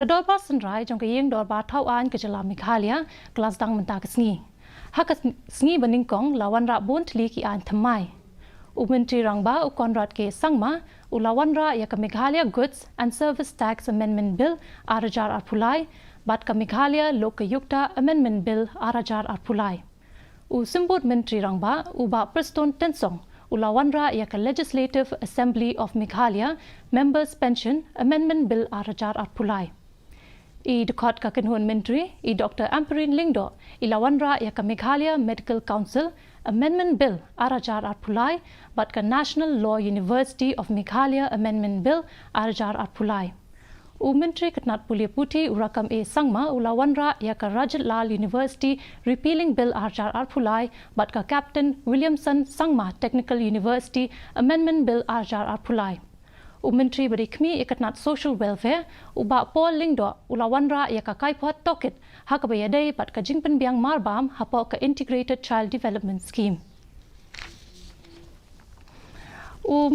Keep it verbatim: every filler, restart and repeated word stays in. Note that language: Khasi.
Ka Dorbar Synrai jong ka Ïing Dorbar Thawaiñ ka Jylla Meghalaya ka la sdang mynta ka sngi. Ha ka sngi ba nyngkong la wanrah bun tylli ki aiñ thymmai. U Myntri Rangbah u Conrad K Sangma u la wanrah ïa ka Meghalaya Goods and Service Tax Amendment Bill ar hajar arphew lai bad ka Meghalaya Lokayukta Amendment Bill ar hajar arphew lai. U Symbud Myntri Rangbah u Bah Prestone Tynsong u la wanrah ïa ka Legislative Assembly of Meghalaya Members Pension Amendment Bill ar hajar arphew lai. I dkhot ka kynhun myntri, i Doctor Ampareen Lyngdoh, i la wanrah ïa ka Meghalaya Medical Council Amendment Bill ar hajar arphew lai bad ka National Law University of Meghalaya Amendment Bill ar hajar arphew lai. U Myntri ka tnad pule puthi u Rakkam A Sangma u la wanrah ïa ka Rajat Lal University Repealing Bill ar hajar arphew lai bad ka Captain Williamson Sangma Technical University Amendment Bill ar hajar arphew lai. U Myntri ba dei khmih ïa ka tnad Social Welfare u Bah Paul Lyngdoh u la wanrah ïa ka kaiphod tohkit ha kaba ïadei bad ka jingpynbiang marbam hapoh ka Integrated Child Development Scheme. U